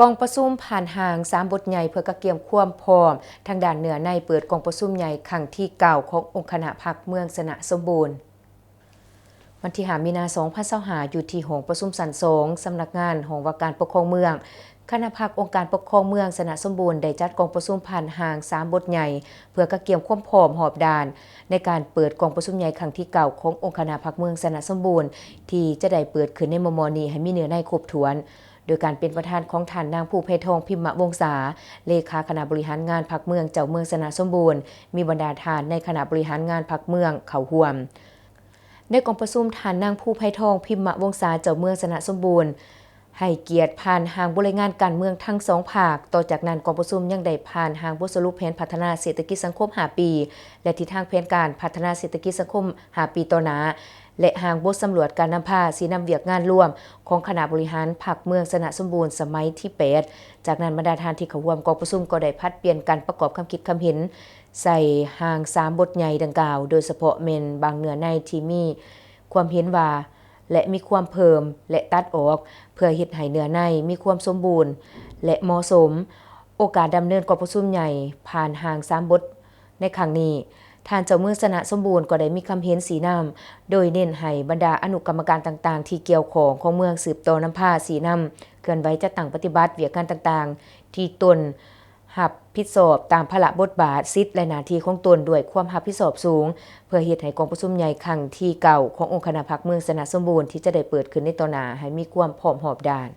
ກອງປະຊຸມຜ່ານຮ່າງສາມບົດໃຫຍ່ ເພື່ອກະກຽມຄວາມພ້ອມທາງດ້ານເນື້ອໃນເປີດກອງປະຊຸມໃຫຍ່ຄັ້ງທີເກົ້າຂອງອົງຄະນະພັກເມືອງຊະນະສົມບູນ. ວັນທີຫ້າ ມີນາ ສອງພັນຊາວຫ້າ ຢູ່ທີ່ຫ້ອງປະຊຸມຊັ້ນສອງ ສຳນັກງານຫ້ອງວ່າການປົກຄອງເມືອງ, ຄະນະພັກອົງການປົກຄອງເມືອງຊະນະສົມບູນ ໄດ້ຈັດກອງປະຊຸມຜ່ານຮ່າງສາມບົດໃຫຍ່ ເພື່ອກະກຽມຄວາມພ້ອມຮອບດ້ານ ໃນການເປີດກອງປະຊຸມໃຫຍ່ຄັ້ງທີເກົ້າຂອງອົງຄະນະພັກເມືອງຊະນະສົມບູນ ທີ່ຈະໄດ້ເປີດຂຶ້ນໃນມໍ່ໆນີ້ໃຫ້ມີເນື້ອໃນຄົບຖ້ວນ. ໂດຍການເປັນປະທານຂອງທ່ານນາງ ພູໄພທອງ ພິມມະວົງສາ ເລຂາຄະນະບໍລິຫານງານພັກເມືອງ ເຈົ້າເມືອງຊະນະສົມບູນ, ມີບັນດາທ່ານໃນຄະນະບໍລິຫານງານພັກເມືອງເຂົ້າຮ່ວມ. ໃນກອງປະຊຸມ, ທ່ານນາງ ພູໄພທອງ ພິມມະວົງສາ ເຈົ້າເມືອງຊະນະສົມບູນ ໃຫ້ກຽດຜ່ານຮ່າງບົດລາຍງານການເມືອງທັງສອງພາກ. ຕໍ່ຈາກນັ້ນ, ກອງປະຊຸມຍັງໄດ້ຜ່ານຮ່າງບົດສະຫຼຸບແຜນພັດທະນາເສດຖະກິດສັງຄົມຫ້າປີ ແລະ ທິດທາງແຜນການພັດທະນາເສດຖະກິດສັງຄົມຫ້າປີຕໍ່ໜ້າ ແລະ ຮ່າງບົດສຳຫຼວດການນຳພາຊີ້ນຳວຽກງານລວມຂອງຄະນະບໍລິຫານພັກເມືອງຊະນະສົມບູນສະໄໝທີແປດ. ຈາກນັ້ນ, ບັນດາທ່ານທີ່ເຂົ້າຮ່ວມກອງປະຊຸມກໍໄດ້ຜັດປ່ຽນກັນປະກອບຄຳຄິດຄຳເຫັນໃສ່ຮ່າງສາມບົດໃຫຍ່ດັ່ງກ່າວ, ໂດຍສະເພາະແມ່ນບາງເນື້ອໃນທີ່ມີຄວາມເຫັນວ່າ ແລະ ມີຄວາມເພີ່ມ ແລະ ຕັດອອກ ເພື່ອເຮັດໃຫ້ເນື້ອໃນມີຄວາມສົມບູນ ແລະ ເໝາະສົມ. ໂອກາດດຳເນີນກອງປະຊຸມໃຫຍ່ຜ່ານຮ່າງສາມບົດໃນຄັ້ງນີ້, ທ່ານເຈົ້າເມືອງຊະນະສົມບູນກໍໄດ້ມີຄຳເຫັນຊີ້ນຳ ໂດຍເນັ້ນໃຫ້ບັນດາອະນຸກຳມະການຕ່າງໆທີ່ກ່ຽວຂ້ອງຂອງເມືອງສືບຕໍ່ນຳພາຊີ້ນຳ ເຄື່ອນໄຫວຈັດຕັ້ງປະຕິບັດວຽກງານຕ່າງໆທີ່ຕົນ ຮັບຜິດຊອບຕາມພາລະບົດບາດ, ສິດ ແລະ ໜ້າທີ່ຂອງຕົນດ້ວຍຄວາມຮັບຜິດຊອບສູງ, ເພື່ອເຮັດໃຫ້ກອງປະຊຸມໃຫຍ່ຄັ້ງທີເກົ້າຂອງອົງຄະນະພັກເມືອງຊະນະສົມບູນ ທີ່ຈະໄດ້ເປີດຂຶ້ນໃນຕໍ່ໜ້າ ໃຫ້ມີຄວາມພ້ອມຮອບດ້ານ.